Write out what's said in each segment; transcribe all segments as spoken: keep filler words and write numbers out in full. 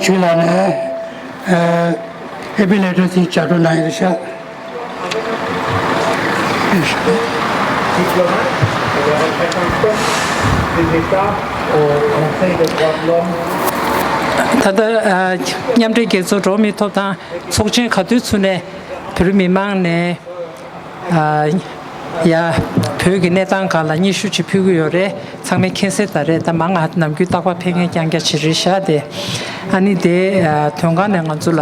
ཞུ་ལ་ནས་ཨེ་པི་ལེ་ཊར་དེ་བཅར་འགྲོ་གནང་ཡོད་ཤག་ད་ལྟ་ཨ་མཉམ་འབྲེལ་རྒྱལ་ཚོགས་འགྲོ་བ་མིའི་ཐོབ་ཐང་ཚོགས་ཆེན་ག་དུས་ཚུགས་ནས་བོད་རིགས་མི་མང་ནས་ཨ་ཡ་བོད་ཀྱི་གནས་སྟངས་སྒང་ལ་སྙན་ཞུ་ཅིག་ཕུལ་གྱི་ཡོད་རེད། ཚང་མས་མཁྱེན་གསལ་ལྟར་རེད། ད་མང་ང་ནམ་རྒྱུན་རྟག་པར་ཕེབས་མཁན་རྐྱང་རྐྱང་ཅིག་རེད་ཤག་དེ་ཨ་ནི་དེ་ཨ་དོན་ཁང་ནས་ང་ཚོ་ལ་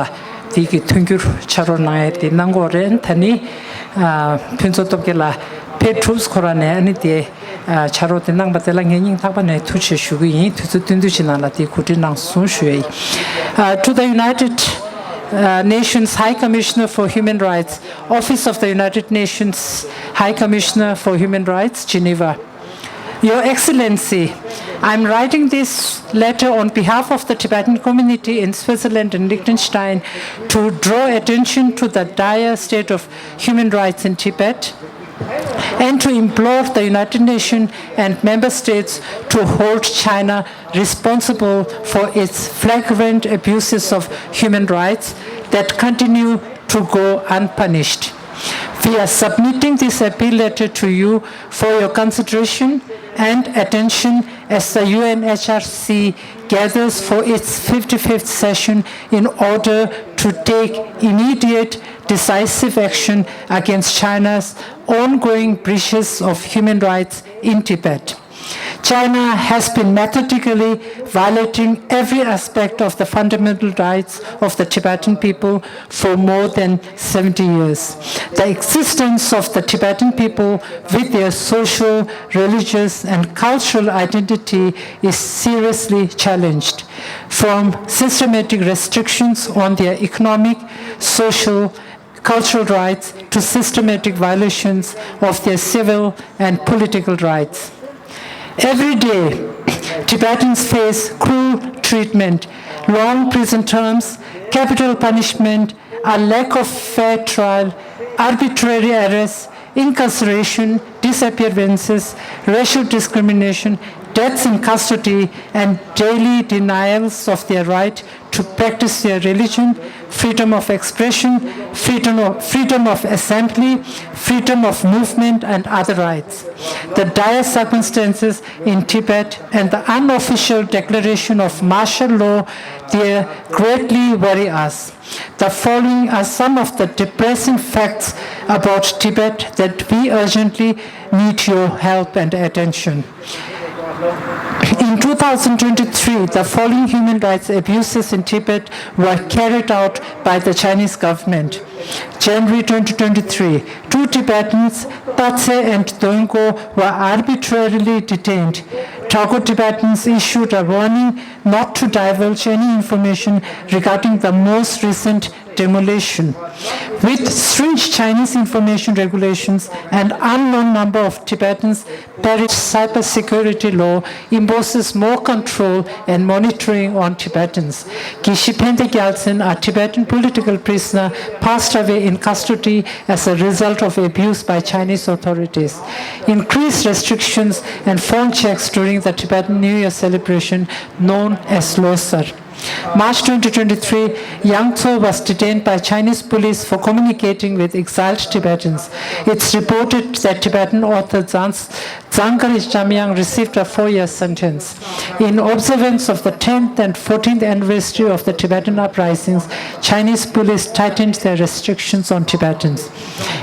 དེ་གི་མཐུན་འགྱུར་ཕྱག་རོགས་གནང་ཡས་དེ་གནང་གི་ཡོད་རེད། ད་ནི་ཨ་ཕུན་ཚོགས་སྟོབས་རྒྱལ་ལགས་ཕེབས་ཐུབ་ཁོ་རང་ནས་ཨ་ནི་དེ་ཨ་ཕྱག་རོགས་དེ་གནང་པ་དེ་ལ་ངས་སྙིང་ཐག་པ་ནས་ཐུགས་རྗེ་ཆེ་ཞུ་གི་ཡིན། དུས་ཚོད་བསྟུན་དུས་ཅིག་ནང་ལ་དེ་གོ་སྒྲིག་གནང་སོང་ཞུ་ཡས་ཡིན། ཨ་To the United uh, Nations High Commissioner for Human Rights, Office of the United Nations High Commissioner for Human Rights, Geneva. Your Excellency, I'm writing this letter on behalf of the Tibetan community in Switzerland and Liechtenstein to draw attention to the dire state of human rights in Tibet and to implore the United Nations and member states to hold China responsible for its flagrant abuses of human rights that continue to go unpunished. We are submitting this appeal letter to you for your consideration and attention as the U N H R C gathers for its fifty-fifth session in order to take immediate, decisive action against China's ongoing breaches of human rights in Tibet. China has been methodically violating every aspect of the fundamental rights of the Tibetan people for more than seventy years. The existence of the Tibetan people with their social, religious, and cultural identity is seriously challenged, from systematic restrictions on their economic, social, cultural rights to systematic violations of their civil and political rights. Every day, Tibetans face cruel treatment, long prison terms, capital punishment, a lack of fair trial, arbitrary arrests, incarceration, disappearances, racial discrimination, deaths in custody, and daily denials of their right to practice their religion, freedom of expression, freedom of, freedom of assembly, freedom of movement, and other rights. The dire circumstances in Tibet and the unofficial declaration of martial law there greatly worry us. The following are some of the depressing facts about Tibet that we urgently need your help and attention. In two thousand twenty-three, the following human rights abuses in Tibet were carried out by the Chinese government. January twenty twenty-three, two Tibetans, Tatse and Doingo, were arbitrarily detained. Tago Tibetans issued a warning not to divulge any information regarding the most recent demolition. With stringent Chinese information regulations, an unknown number of Tibetans perish. Cybersecurity law imposes more control and monitoring on Tibetans. Geshe Phende Gyaltsen, a Tibetan political prisoner, passed away in custody as a result of abuse by Chinese authorities. Increased restrictions and phone checks during the Tibetan New Year celebration, known as Losar. March twenty twenty-three, Yang Tso was detained by Chinese police for communicating with exiled Tibetans. It's reported that Tibetan author Zhang, Zhang Kali Jamyang received a four-year sentence. In observance of the tenth and fourteenth anniversary of the Tibetan uprisings, Chinese police tightened their restrictions on Tibetans.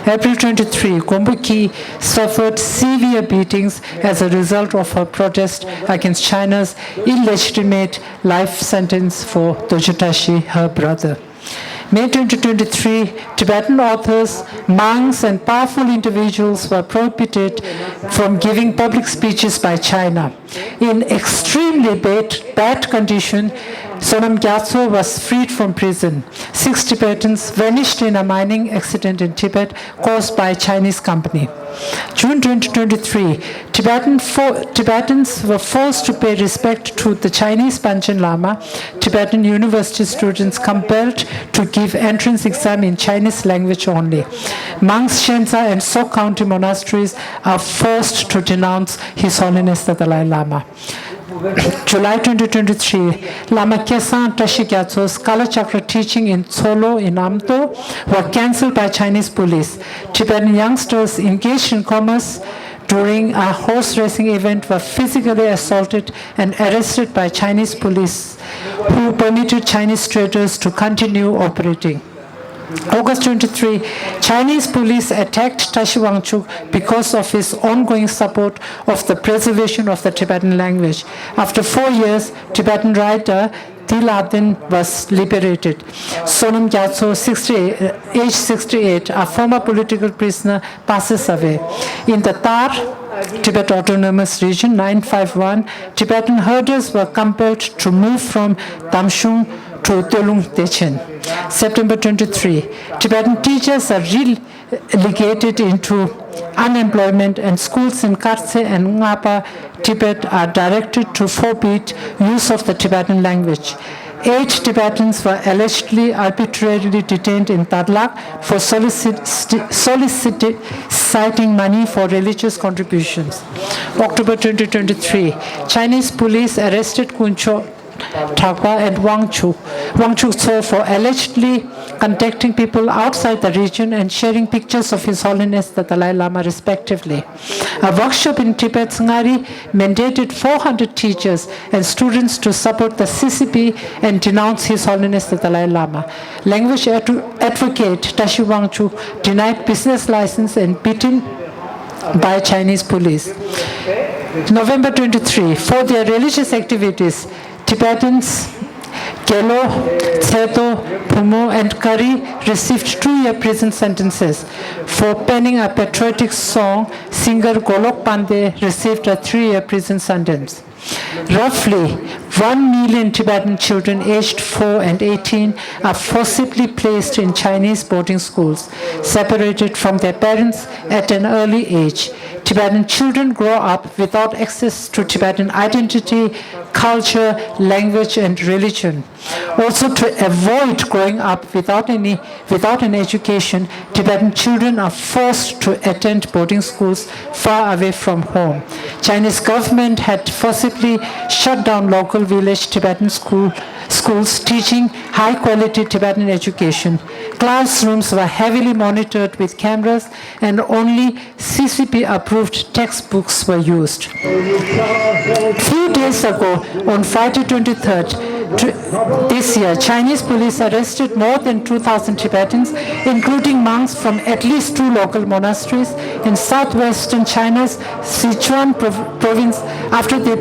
April twenty-three, Gompo Kyi suffered severe beatings as a result of her protest against China's illegitimate life sentence for Dorje Tashi, her brother. May twenty twenty-three, Tibetan authors, monks, and powerful individuals were prohibited from giving public speeches by China. In extremely bad, bad condition, Sonam Gyatso was freed from prison. Six Tibetans vanished in a mining accident in Tibet caused by Chinese company. June twenty twenty-three, Tibetan fo- Tibetans were forced to pay respect to the Chinese Panchen Lama. Tibetan university students compelled to give entrance exam in Chinese language only. Monks Shensa and Sok County monasteries are forced to denounce His Holiness the Dalai Lama. July twenty twenty-three, Lama Ketsang Tashi Gyatso's Kalachakra teaching in Tsolo in Amdo were cancelled by Chinese police. Tibetan youngsters engaged in commerce during a horse racing event were physically assaulted and arrested by Chinese police, who permitted Chinese traders to continue operating. August twenty-three, Chinese police attacked Tashi Wangchuk because of his ongoing support of the preservation of the Tibetan language. After four years, Tibetan writer Dil Aden was liberated. Sonam Gyatso, sixty, age sixty-eight, a former political prisoner, passes away. In the Tar, Tibet Autonomous Region nine five one, Tibetan herders were compelled to move from Damshung to Tolung Dechen. September twenty-three, Tibetan teachers are relegated into unemployment and schools in Kartse and Ngapa, Tibet are directed to forbid use of the Tibetan language. Eight Tibetans were allegedly arbitrarily detained in Tarlak for solicit-, soliciting money for religious contributions. October twenty twenty-three, Chinese police arrested Kuncho Thakpa and Wang Chuk, Wang Chuk Tso for allegedly contacting people outside the region and sharing pictures of His Holiness the Dalai Lama, respectively. A workshop in Tibet's Ngari mandated four hundred teachers and students to support the C C P and denounce His Holiness the Dalai Lama. Language ad-, advocate Tashi Wangchuk denied business license and beaten by Chinese police. November twenty-three, for their religious activities, Tibetans Gelo, Tseto, Pumo, and Kari received two-year prison sentences. For penning a patriotic song, singer Golok Pandey received a three-year prison sentence. Roughly one million Tibetan children aged four and eighteen are forcibly placed in Chinese boarding schools, separated from their parents at an early age. Tibetan children grow up without access to Tibetan identity, culture, language, and religion. Also, to avoid growing up without any, without an education, Tibetan children are forced to attend boarding schools far away from home. Chinese government had forcibly shut down local village Tibetan school, schools teaching high quality Tibetan education. Classrooms were heavily monitored with cameras and only C C P approved textbooks were used. Few days ago, on Friday twenty-third, tw- this year, Chinese police arrested more than two thousand Tibetans, including monks from at least two local monasteries in southwestern China's Sichuan prov- province, after they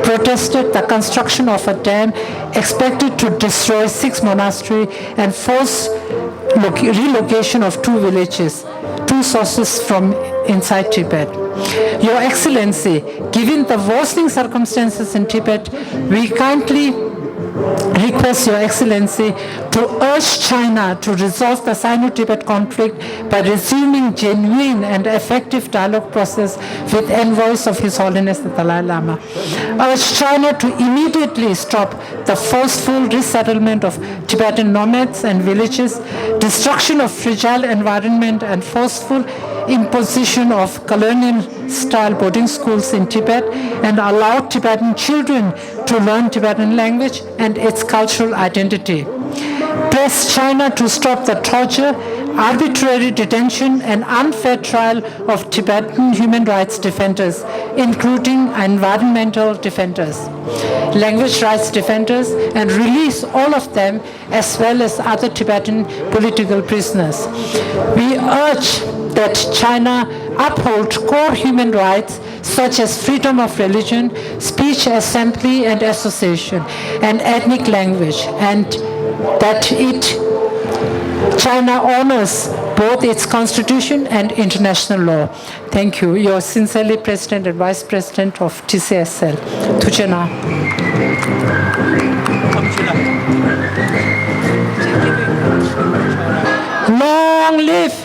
protested the construction of a dam expected to destroy six monasteries and force loc- relocation of two villages. Two sources from inside Tibet. Your Excellency, given the worsening circumstances in Tibet, we kindly request Your Excellency to urge China to resolve the Sino-Tibet conflict by resuming genuine and effective dialogue process with envoys of His Holiness the Dalai Lama. Urge China to immediately stop the forceful resettlement of Tibetan nomads and villages, destruction of fragile environment and forceful imposition of colonial-style boarding schools in Tibet, and allow Tibetan children to learn Tibetan language and its cultural identity. Press China to stop the torture, arbitrary detention, and unfair trial of Tibetan human rights defenders, including environmental defenders, language rights defenders, and release all of them, as well as other Tibetan political prisoners. We urge that China uphold core human rights such as freedom of religion, speech, assembly, and association, and ethnic language, and that it, China honors both its constitution and international law. Thank you. Yours sincerely, President and Vice President of T C S L. ཐུགས་རྗེ་གནང་། Long live!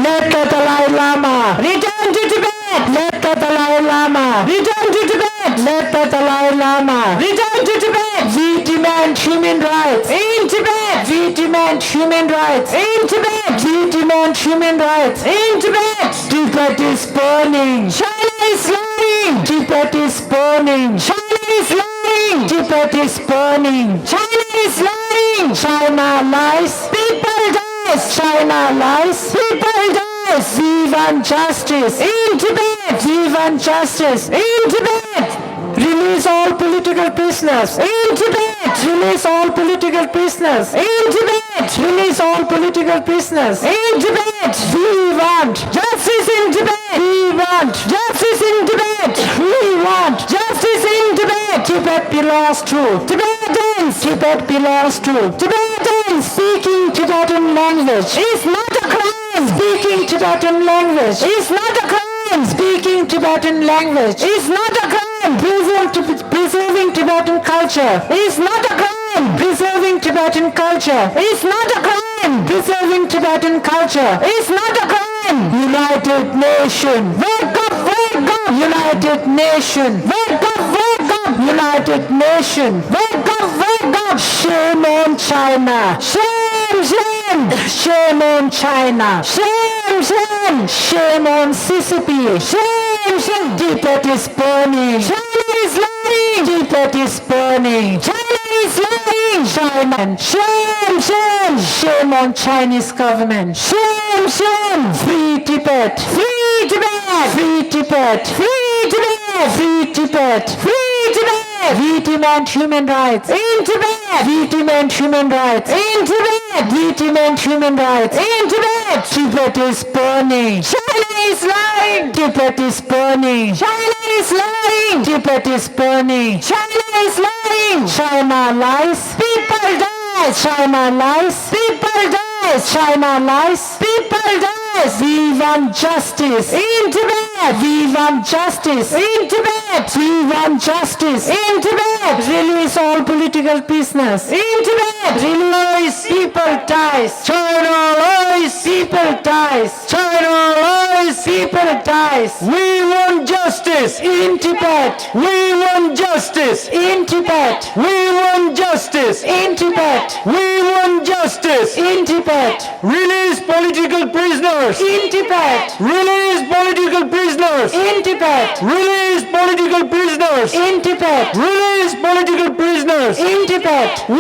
Let the Dalai Lama return to Tibet. Let the Dalai Lama return to Tibet. Let the Dalai Lama return to Tibet. We demand human rights in Tibet. We demand human rights in Tibet. We demand human rights in Tibet. Tibet is burning. China is lying. Tibet is burning. China is lying. Tibet is burning. China is lying. China lies. People dies. China lies. People dies. We want justice. In Tibet. We want justice. In Tibet. Release all political prisoners. In Tibet. Release all political prisoners. In Tibet. Release all political prisoners. In Tibet. We want justice in Tibet. We want justice in Tibet. We want justice in Tibet. Tibet belongs to Tibetans. Tibet belongs to Tibetans. Speaking Tibetan language is not a crime. Speaking Tibetan language is not a crime. Speaking Tibetan language is not a crime. Preserve Tib- preserving Tibetan culture is not a crime. Preserving Tibetan culture is not a crime. Preserving Tibetan culture is not a crime. United Nation, wake up, wake up. United Nation, wake up, wake up. United Nation, wake up, wake up. Shame on China. Shame, shame. Shame on China. Shame, shame. Shame on C C P. Shame, shame. Tibet is burning. China is lying. Tibet is burning. China is lying. China. Shame, shame. Shame on Chinese government. Shame, shame. Free Tibet. Free Tibet. Free Tibet. Free Tibet. Free Tibet. Free Tibet. We demand human rights. In Tibet. We demand human rights. In Tibet. We demand human rights. In Tibet. Tibet is burning. China is lying. Tibet is burning. China is lying. Tibet is burning. China is lying. China lies. People dies. China lies. People dies. China lies. People dies. We want justice. In Tibet. We want justice. In Tibet. We want justice. In Tibet. Release all political prisoners. In Tibet. Release. People dies. China lies. People dies. China lies. People dies. We want justice. In Tibet. We want justice. In Tibet. We want justice. In Tibet. We want justice. In Tibet. Release political prisoners. In Tibet. Release political prisoners. In Tibet. Release political prisoners. In Tibet. Release political prisoners. In Tibet. We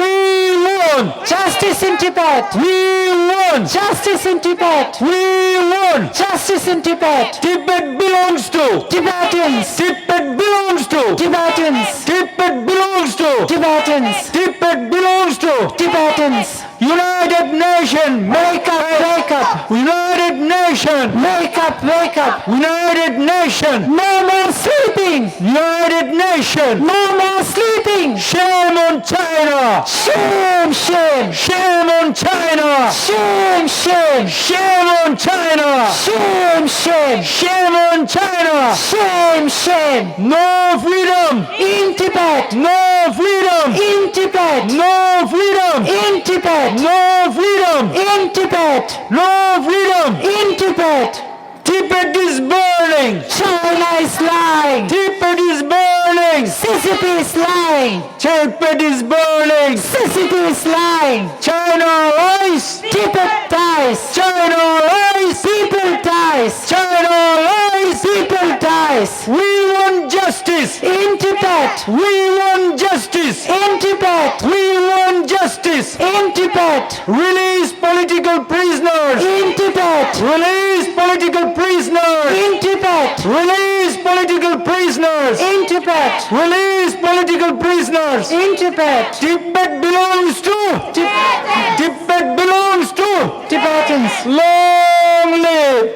want justice in Tibet. We want justice in Tibet. We want justice in Tibet. Tibet belongs to Tibetans. Tibet belongs to Tibetans. Tibet belongs to Tibetans. Tibet belongs to Tibetans. United Nation, wake up, wake up. United Nation, wake up, wake up. United Nation, no more sleeping. United Nation, no more sleeping. Shame on China. Shame, shame. Shame on China. Shame, shame. Shame on China. Shame, shame. Shame on China. Shame, shame. No freedom. In Tibet. No freedom. In Tibet. No freedom. In Tibet. No freedom. In Tibet. No freedom. In Tibet. Tibet is burning. China is lying. Tibet is burning. C C P is lying. Tibet is burning. C C P is lying. China lies. Tibet dies. China lies. People dies. China lies. People dies. We want justice. In Tibet. We want justice. In Tibet. We want justice. In Tibet. Release political prisoners. In Tibet. Release political prisoners. In Tibet. Release political prisoners. In Tibet. Release political prisoners. In Tibet. Tibet belongs to Tibet. Tibet belongs to Tibetans. Long live.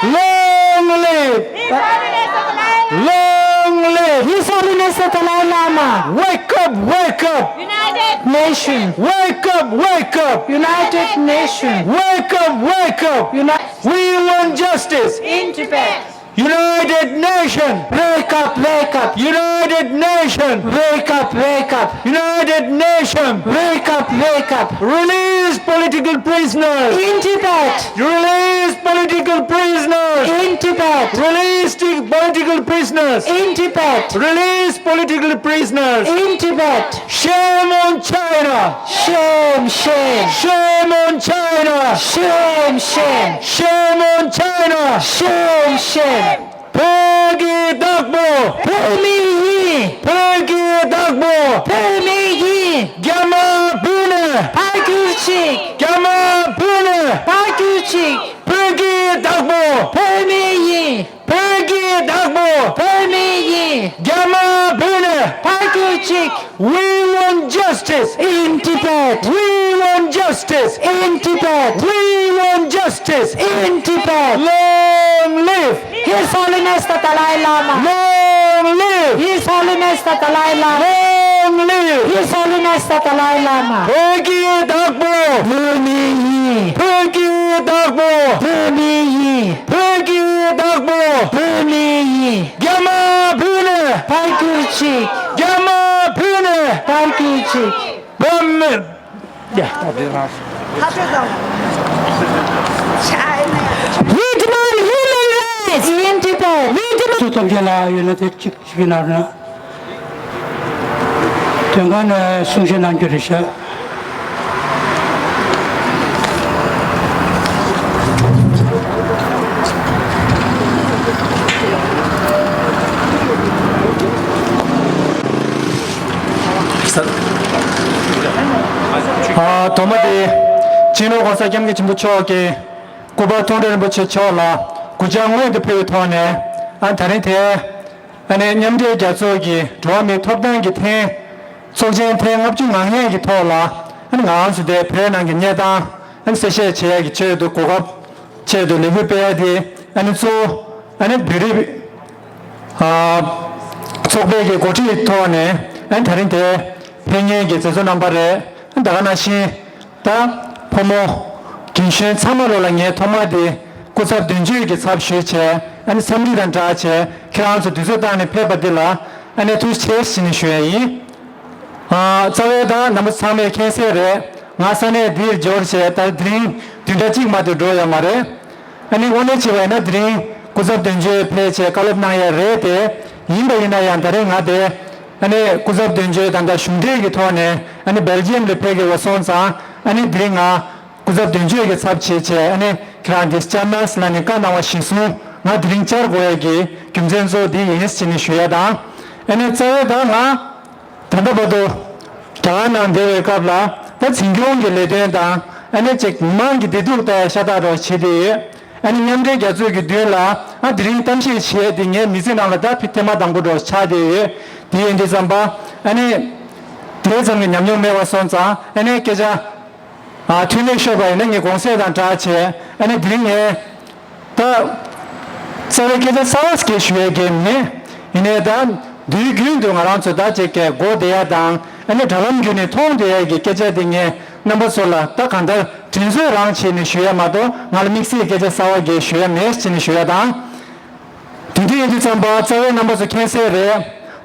Long live. Long live. His Holiness the Dalai Lama. Wake up, wake up. United Nation. Wake up, wake up. United Nation. Wake up, wake up. United. We want justice. In Tibet. United Nation. Wake up, wake up. United Nation. Wake up, wake up. United Nation. Wake up, wake up. Release political prisoners. In Tibet. Release political prisoners. In Tibet. Release ti- political prisoners. In Tibet. Release political prisoners. In Tibet. Shame on China. Shame, shame. Shame on China. Shame, shame. Shame on China. Shame, shame. Pay བོད་ཀྱི་བདག་པོ། བོད་མི་ཡིན། བོད་ཀྱི་བདག་པོ། བོད་མི་ཡིན། རྒྱ་དམར་བོད་ནས། ཕར་གྱུར་ཅིག་རྒྱ་དམར་བོད་ནས། ཕར་གྱུར་ཅིག་བོད་ཀྱི་བདག་པོ། བོད་མི་ཡིན། བོད་ཀྱི་བདག་པོ། བོད་མི་ཡིན། རྒྱ་དམར་བོད་ནས། ཕར་གྱུར་ཅིག We want justice in Tibet. We want justice in Tibet. We want justice in Tibet. Long live His Holiness the Dalai Lama. Long live His Holiness the Dalai Lama. Long live His Holiness the Dalai Lama. བོད་ཀྱི་བདག་པོ། བོད་མི་ཡིན། བོད་ཀྱི་བདག་པོ། བོད་མི་ཡིན། བོད་ཀྱི་བདག་པོ། བོད་མི་ཡིན། རྒྱ་དམར་བོད་ནས། ཕར་གྱུར་ཅིག་རྒྱ་དམར་བོད་ནས། ཕར་གྱུར་ཅིག་བོད་མི། We demand human rights in Tibet. We demand སུ་སྟོབས་ཆེན་ལ་ཡོད་ན་དེ་གཅིག་ཞིག་གི་ནང་ན། དོན་ཁང་ནས་གསུང་བཤད་གནང་རྒྱུ་རེད་ཤག་ཨ། ཐོག་མ་དེ་སྤྱི་ནོར་༸གོང་ས་༸སྐྱབས་མགོན་ཆེན་པོ་མཆོག་གི་སྐུ་པར་མཐོང་གྲོལ་རིན་པོ་ཆེ་མཆོག་ལ་གུས་ཕྱག་སྔོན་དུ་ཕུལ་བའི་ཐོག་ནས། ཨ། ད་རིང་དེ། ཨ་ནི་མཉམ་འབྲེལ་རྒྱལ་ཚོགས་ཀྱི་འགྲོ་བ་མིའི་ཐོབ་ཐང་གི་ཐེངས་ཚོགས་ཆེན་ཐེངས་ལྔ་བཅུ་ང་ལྔ་གི་ཐོག་ལ། ཨ་ནི་ང་རང་ཚོ་དེ་བོད་ནང་གི་གནས་སྟངས། ཨ་ནི་གསལ་བཤད་བྱེད་ཡག་གི་ཆེད་དུ་གོ་སྐབས་ཆེད་དུ་ལས་འགུལ་སྤེལ་ཡག་དེ། ཨ་ནི་གཙོ་བོ་ཨ་ནི་བོད་རིགས། ཨ། ཚོགས་པའི་གི་འགོ་ཁྲིད་ཐོག་ནས། ཨ་ནི་ད་རིང་དེ་ཕེབས་མཁན་གྱི་མཛད་གཙོ་རྣམ་པ་རེད། ཨ་ནི་ད་ག་ནང་བཞིན། ད་ཕོ་མོ་རྒན་གཞོན་ཚང་མ་ལོ་ལ་ངས་ཐོག་མ་དེ་སྐུ་ཚབ་དོན་གཅོད་ཀྱི་ཚབ་ཞུས་བྱས། ཨ་ནི་འཚམས་འདྲི་དང་སྦྲགས་བྱས། ཁྱེད་རང་ཚོ་དུས་ཚོད་བཏང་ནས་ཕེབས་པ་འདི་ལ། ཨ་ནི་ཐུགས་རྗེ་ཆེ་ཞུ་ནས་ཞུ་ཡ་ཡིན། ཨ། རྩ་བའི་ད་རྣམ་པ་ཚང་མས་མཁྱེན་གསལ་རེད། ང་ས་གནས་འདིར་འབྱོར་བྱས་ད་དེ་རིང་བདུན་ཕྲག་གཅིག་མ་གཏོགས་འགྲོ་ཡོད་མ་རེད། ཨ་ནི་དངོས་གནས་བྱས་པ་ཡིན་ན་དེ་རིང་སྐུ་ཚབ་དོན་གཅོད་ཕེབས་བྱས་བཀའ་སློབ་གནང་ཡ་རེད་དེ། ཡིན་པ་ཡིན་ན་ཡང་ད་རིང་ང་དེ། ཨ་ནི་སྐུ་ཚབ་དོན་གཅོད་དང་ད་གཞུང་འབྲེལ་གྱི་ཐོག་ནས། ཨ་ནི་སྦེལ་ཇི་ཡམ་ལ་ཕེབས་དགོས་པ་སོང་ཙང་། ཨ་ནི་དེ་རིང་ང་སྐུ་ཚབ་དོན་གཅོད་ཀྱི་ཚབ་བྱས་བྱས། ཨ་ནི་ཁྱེད་རང་དེ་བཅར་གནང་ཟེར་ལབ་ནས་བཀའ་གནང་བ་གཞིར་བཟུང་། ང་དེ་རིང་བཅར་དགོས་ཡ་གི་རྒྱུ་མཚན་གཙོ་བོ་འདི་ཡིན་ཟེར་ནས་ཞུ་ཡ་དང་། ཨ་ནི་རྩ་བའི་ད་ང་ད་ལྟ་བར་དུ་རྒྱ་གར་ནང་བསྡད་པའི་སྐབས་ལ། ད་འཛིན་སྐྱོང་གི་ལས་དོན་དང་། ཨ་ནི་ཅིག་མི་མང་གི་བདེ་སྡུག་ལྟ་ཡ་ཤ་སྟག་རོགས་བྱེད་དེ་ཡོད། ཨ་ནི་མཉམ་འབྲེལ་རྒྱལ་ཚོགས་ཀྱི་མདུན་ལ། ཨ། དེ་རིང་གཏམ་བཤད་བྱས་ཏེ་ངའི་མི་ཚེ་ནང་ལ་ད་ཐེངས་མ་དང་པོ་འདྲ་ཆགས་བསྡད་ཡོད། དེ་ཡིན་དུས་ཙམ་པ། ཨ་ནི་དེ་ཙམ་གྱི་ཉམས་མྱོང་མེད་པ་སོང་ཙང་། ཨ་ནི་སྐད་ཆ། ཨ། ཐུགས་སྣང་ཤོར་བ་ཡིན་ན་ངས་དགོངས་སེལ་དང་སྦྲགས་བྱས། ཨ་ནི་དེ་རིང་ངས་ད་རྩ་བའི་སྐད་ཆ་གསར་བ་ཞིག་ཞུ་ཡས་ཀྱི་མེད། ཡིན་ནའི་ད་དུས་རྒྱུན་དུ་ང་རང་ཚོ་ད་ཅིག་གི་གོ་བདེ་ཡ་དང་། ཨ་ནི་དྲ་ལམ་བརྒྱུད་ནས་མཐོང་བདེ་ཡ་གི་སྐད་ཆ་དེ་ངས་རྣམ་པ་ཚོ་ལ་ད་གང་ལྟར་དྲན་གསོ་རང་བྱས་ནས་ཞུ་ཡ་མ་གཏོགས། ང་ལ་དམིགས་བསལ་སྐད་ཆ་གསར་བ་གས་ཞུ་ཡ་མེད་ཟེར་ནས་ཞུ་ཡ་དང་། དེ་འདྲ་ཡིན་དུས་ཙམ་པ་རྩ་བའི་རྣམ་པ་ཚོ་མཁྱེན་གསལ་རེད།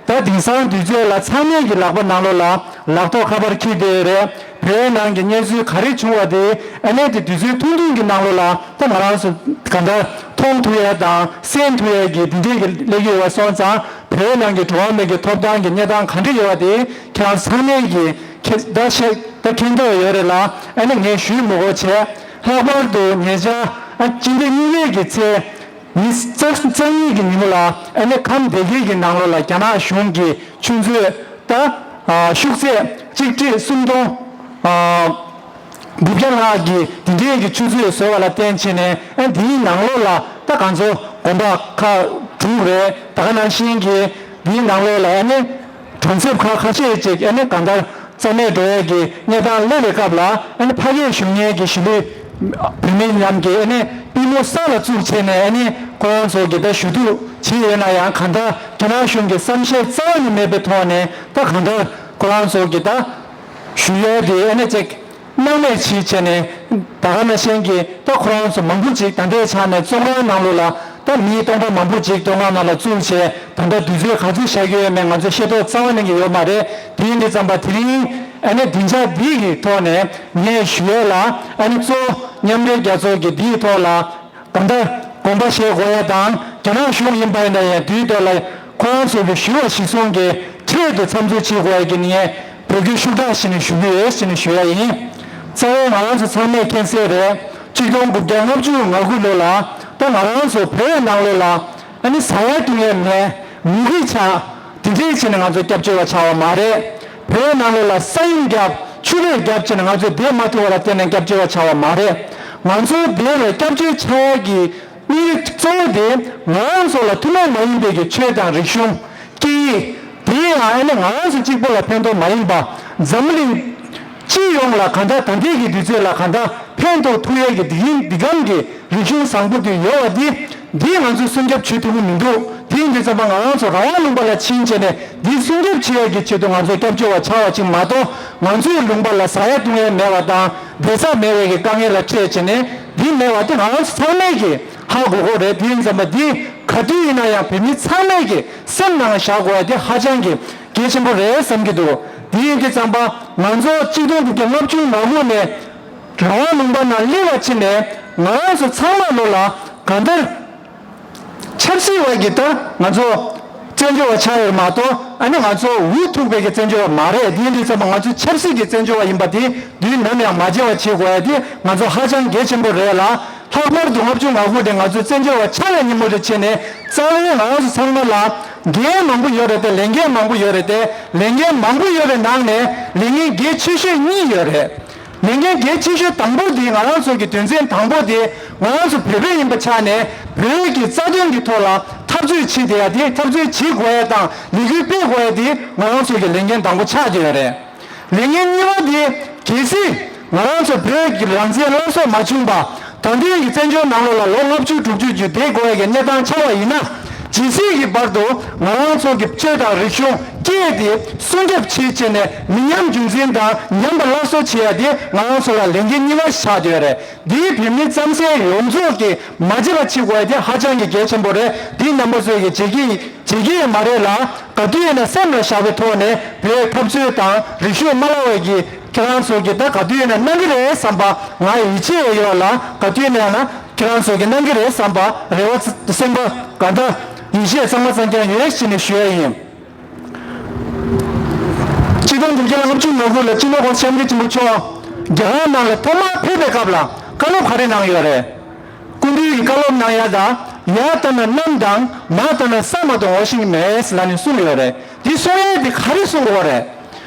ད་དེང་སང་དུས་ཚོད་ལ་ཚང་མས་ཀྱི་ལག་པ་ནང་ལོགས་ལ་ལག་ཐོག་ཁ་པར་འཁྱེར་བསྡད་རེད། བོད་ནང་གི་གནས་ཚུལ་ག་རེ་བྱུང་བ་དེ། ཨ་ནི་དེ་དུས་ཚོད་ཐུང་ཐུང་གི་ནང་ལོགས་ལ་ད་ང་རང་ཚོ་གང་ལྟར་མཐོང་ཐུབ་ཡ་དང་གསན་ཐུབ་ཡ་གི་དེ་འདྲའི་གི་སླེབས་ཀྱི་ཡོད་པ་སོང་ཙང་། བོད་ནང་གི་འགྲོ་བ་མི་གི་ཐོབ་ཐང་གི་གནས་སྟངས་ག་འདྲ་ཡོད་པ་དེ་ཁྱེད་རང་ཚང་མས་ཀྱི་ཁྱེད་ད་ཤེས་ད་མཁྱེན་རྟོགས་ཡོད་རེད་ལ། ཨ་ནི་ངས་ཞུས་མི་དགོས་བྱས། ལྷག་པར་དུ་ཉེ་ཆར། ཨ། སྤྱི་ཟླ་གཉིས་པའི་གི་ཚེས་ཉི་ཤུ་རྩ་གཉིས་ཀྱི་ཉིན་མོ་ལ། ཨ་ནི་ཁམས་སྡེ་དགེ་གི་ནང་ལོགས་ལ་རྒྱ་ནག་གཞུང་གིས་ཆུ་མཛོད་ད། ཨ། ཤུགས་ཚད་གཅིག་ཁྲི་སུམ་སྟོང་། ཨ། དགུ་བརྒྱ་ལྷག་གི་དེ་འདྲའི་གི་ཆུ་མཛོད་བཟོས་པ་ལ་བརྟེན་བྱས་ནས། ཨ། འདིའི་ནང་ལོགས་ལ་ད་གང་ཚོ་དགོན་པ་ཁག་དྲུག་རེད། ད་ག་ནང་བཞིན་གྱི་འདིའི་ནང་ལོགས་ལ། ཨ་ནི་གྲོང་གསེབ་ཁག་ཁ་ཤས་ཅིག་ཨ་ནི་གང་ལྟར་རྩ་མེད་འགྲོ་ཡས་ཀྱི་གནས་སྟངས་སླེབས་པའི་སྐབས་ལ། ཨ་ནི་ཕ་གིར་བཞུགས་མཁན་གྱི་གཞིས་ལུས་བོད་མི་རྣམས་ཀྱིས་ཨ་ནི་པུས་མོ་ས་ལ་བཙུགས་བྱས་ནས། ཨ་ནི་ཁོ་རང་ཚོ་གི་ད་ཞུ་གཏུག་བྱས་ཡོད་ན་ཡང་། གང་ལྟར་རྒྱ་ནག་གཞུང་གི་བསམ་ཤེས་རྩ་བ་ནས་མེད་པའི་ཐོག་ནས། ད་གང་ལྟར་ཁོ་རང་ཚོ་གི་ད་ཞུ་ཡས་དེ་ཨ་ནི་ཅིག་སྣང་མེད་བྱས་བྱས་ནས། ད་ག་ནང་བཞིན་གྱི་ད་ཁོ་རང་ཚོ་མང་པོ་ཅིག་ད་ལྟའི་ཆ་ནས་བཙོན་ཁང་ནང་ལོགས་ལ། ད་མི་སྟོང་ཕྲག་མང་པོ་ཅིག་བཙོན་ཁང་ནང་ལ་བཙུགས་བྱས། ད་ལྟ་དུས་ཚོད་ག་ཚོད་བཞག་གི་ཡོད་མེད་ང་ཚོ་ཤེས་རྟོགས་རྩ་བ་ནས་ཀྱི་ཡོད་མ་རེད། དེ་ཡིན་དུས་ཙམ་པ་དེ་རིང་ཨ་ནི་སྡིངས་ཆ་འདི་གི་ཐོག་ནས་ངས་ཞུ་ཡས་ལ། ཨ་ནི་གཙོ་བོ་མཉམ་འབྲེལ་རྒྱལ་ཚོགས་ཀྱི་འདིའི་ཐོག་ལ་གང་ལྟར་དགོངས་པ་བཞེས་དགོས་ཡ་དང་། རྒྱ་ནག་གཞུང་ཡིན་པ་ཡིན་ན་ཡང་དེའི་ཐོག་ལ་ཁོ་རང་ཚོ་གི་ཞུ་བ་གཞིར་བཟུང་གི་འཕྲལ་དུ་མཚམས་འཇོག་བྱེད་དགོས་ཡ་གི་ངས་འབོད་སྐུལ་ཤུགས་དྲག་བྱས་ནས་ཞུ་གི་ཡོད་ཟེར་ནས་ཞུ་ཡ་ཡིན། རྩ་བའི་ང་རང་ཚོ་ཚང་མས་མཁྱེན་གསལ་རེད། ཆིག་སྟོང་དགུ་བརྒྱ་ལྔ་བཅུ་ང་དགུ་ལོ་ལ་ད་ང་རང་ཚོ་བོད་ནང་ལོགས་ལ་ ཨ་ནི་ཟ་ཡ་བཏུང་ཡ་མེད། མི་རིགས་ཆགས། དེ་འདྲའི་ཆེད་ནས་ང་ཚོ་སྐྱབས་བཅོལ་བ་ཆགས་པ་མ་རེད། བོད་ནང་ལོགས་ལ་ས་ཡོམ་བརྒྱབ། ཆུ་རེད་བརྒྱབ་བྱས་ནས་ང་ཚོ་བསྡད་མ་ཐུབ་པ་ལ་བརྟེན་ནས་སྐྱབས་བཅོལ་བ་ཆགས་པ་མ་རེད། ང་ཚོ་བསྡད་པའི་སྐྱབས་བཅོལ་ཆགས་ཡ་གི་དམིགས་ཡུལ་གཙོ་བོ་དེ་ང་རང་ཚོ་ལ་ཐུན་མོང་མ་ཡིན་པའི་གི་ཆོས་དང་རིག་གཞུང་། སྐད་ཡིག། དེ་ཡང་ཨ་ནི་ང་རང་ཚོ་གཅིག་པོ་ལ་ཕན་ཐོགས་མ་ཡིན་པ། འཛམ་གླིང་སྤྱི་ཡོངས་ལ་གང་ལྟར་ད་ལྟའི་གི་དུས་ཚོད་ལ་གང་ལྟར་ཕན་ཐོགས་ཐུབ་ཡས་ཀྱི་འདི་ཡིན་འདི་གམ་གྱི་རིག་གཞུང་བཟང་པོ་དེ་ཡོད་པ་འདི་འདི་ང་ཚོས་སྲུང་སྐྱོབ་བྱེད་ཐུབ་ཀྱི་མི་འདུག་དེ་ཡིན་དུས་ཙམ་པ་ང་རང་ཚོ་རང་དབང་ལུང་པ་ལ་ཕྱིན་བྱས་ནས་འདི་སྲུང་སྐྱོབ་བྱེད་ཡས་ཀྱི་ཆེད་དུ་ང་ཚོ་སྐྱབས་བཅོལ་བ་ཆགས་པ་ཅིག་མ་གཏོགས། ང་ཚོའི་ལུང་པ་ལ་ཟ་ཡ་བཏུང་ཡ་མེད་པ་དང་བསྡད་ས་མེད་པའི་གི་དཀའ་ངལ་ལ་འཕྲད་བྱས་ནས་འདི་མེད་པ་དེ་ང་རང་ཚོ་ཚང་མས་ཀྱི་ཧ་གོ་གོ་རེད། དེ་ཡིན་ཙམ་པ་འདི་ག་དུས་ཡིན་ན་ཡང་བོད་མི་ཚང་མས་ཀྱི་སེམས་ནང་བཞག་དགོས་ཡ་དེ་ཧ་ཅང་གི་གལ་ཆེན་པོ་རེད་བསམ་གྱི་འདུག་དེ་ཡིན་དུས་ཙམ་པ་ང་ཚོ་གཅིག་སྟོང་དགུ་བརྒྱ་ལྔ་བཅུ་ང་དགུ་ནས་རང་དབང་ལུང་པ་ནང་སླེབས་པ་ཕྱིན་ནས་ང་རང་ཚོ་ཚང་མ་ལོ་ལ་གང་ལྟར་ཆབ་སྲིད་པ་གི་ད་ང་ཚོ་བཙན་བྱོལ་བ་ཆགས་ཡོད་མ་གཏོགས། ཨ་ནི་ང་ཚོ་འུ་ཐུག་པའི་གི་བཙན་བྱོལ་བ་མ་རེད། དེ་ཡིན་དུས་ཙམ་པ་ང་ཚོ་ཆབ་སྲིད་ཀྱི་བཙན་བྱོལ་བ་ཡིན་པ་དེ་དུས་ནམ་ཡང་མ་བརྗེད་པ་བྱེད་དགོས་ཡ་དེ་ང་ཚོ་ཧ་ཅང་གལ་ཆེན་པོ་རེད་ལ། ལྷག་པར་དུ་ལྔ་བཅུ་ང་དགུ་དེ་ང་ཚོ་བཙན་བྱོལ་བ་ཆགས་པའི་ཉིན་མོ་དེ་བྱས་ནས་རྩ་བའི་ང་རང་ཚོ་ཚང་མ་ལ་འགན་མང་པོ་ཡོད་རེད་དེ། ལས་འགན་མང་པོ་ཡོད་རེད་དེ། ལས་འགན་མང་པོ་ཡོད་པའི་ནང་ནས་ལས་འགན་གལ་ཆེ་ཤོས་གཉིས་ཡོད་རེད། ལས་འགན་གལ་ཆེ་ཤོས་དང་པོ་དེ་ང་རང་ཚོ་གི་དོན་ཚན་དང་པོ་དེ་ང་རང་ཚོ་བོད་པ་ཡིན་པ་ཆགས་ནས་བོད་ཀྱི་རྩ་དོན་གྱི་ཐོག་ལ་འཐབ་རྩོད་བྱེད་བསྡད་ཡ་དེ། འཐབ་རྩོད་བྱེད་དགོས་ཡ་དང་ལས་འགུལ་སྤེལ་དགོས་ཡ་དེ་ང་རང་ཚོ་གི་ལས་འགན་དང་པོ་ཆགས་བསྡད་ཡོད་རེད། ལས་འགན་གཉིས་པ་དེ་གལ་སྲིད་ང་རང་ཚོ་བོད་ཀྱི་རང་བཙན་སླར་གསོ་མ་བྱུང་བ། ད་ལྟའི་གི་བཙན་བྱོལ་ནང་ལོགས་ལ་ལོ་ལྔ་བཅུ་དྲུག་ཅུ་ཅིག་བསྡད་དགོས་ཡ་གི་གནས་སྟངས་ཆགས་པ་ཡིན་ན། ཇི་སྲིད་ཀྱི་བར་དུ་ང་རང་ཚོ་གི་ཆོས་དང་རིག་གཞུང་སྐད་དེ་སྲུང་སྐྱོབ་བྱེད་བྱས་ནས་མི་ཉམས་རྒྱུན་འཛིན་དང་ཉམས་པ་སླར་གསོ་བྱེད་ཡ་དེ་ང་རང་ཚོ་ལ་ལས་འགན་གཉིས་པ་ཆགས་བསྡད་ཡོད་རེད། འདིའི་བོད་མི་རྩམ་ཟན་ཡོངས་རྫོགས་ཀྱིས་མ་བརྗེད་པ་བྱེད་དགོས་ཡ་དེ་ཧ་ཅང་གི་གལ་ཆེན་པོ་རེད། འདི་རྣམ་པ་ཚོས་ཀྱི་བརྗེད་ཀྱི་བརྗེད་ཀྱི་མ་རེད་ལ། ག་དུས་ཡིན་ན་སེམས་ལ་བཞག་པའི་ཐོག་ནས་བོད་འཐབ་རྩོད་དང་རིག་གཞུང་མ་བརླག་པའི་གི་ཁྱེད་རང་ཚོ་གི་ད་ག་དུས་ཡིན་ན་གནང་གི་རེད་བསམ་པ་ང་ཡིད་ཆེས་ཡོད་ལ། ག་དུས་ཡིན་ན་ཡང་ན་ཁྱེད་རང་ཚོ་གི་གནང་གི་རེད་བསམ་པ་རེ་བ་སེམས་པ་ག་འདྲ་ཡིད་ཆེས་གཙང་མ་གཙང་རྐྱང་ཡོད་ཞེས་ནས་ཞུ་ཡ་ཡིན། ཆིག་སྟོང་དགུ་བརྒྱ་ལྔ་བཅུ་ང་དགུ་ལ་སྤྱི་ནོར་༸གོང་ས་༸སྐྱབས་མགོན་ཆེན་པོ་མཆོག་རྒྱ་གར་ནང་ལ་ཐོག་མར་ཕེབས་པའི་སྐབས་ལ་བཀའ་སློབ་ག་རེ་གནང་ཡོད་རེད། སྐུ་མདུན་གྱིས་བཀའ་སློབ་གནང་ཡ་དང་། ཡར་ལྟ་ན་གནམ་དང་། མར་ལྟ་ན་ས་མ་གཏོགས་འོང་ཤེས་ཀྱི་མེད་ལབ་ནས་གསུངས་ཡོད་རེད། འདི་གསུང་ཡས་འདི་ག་རེ་གསུང་དགོས་རེད།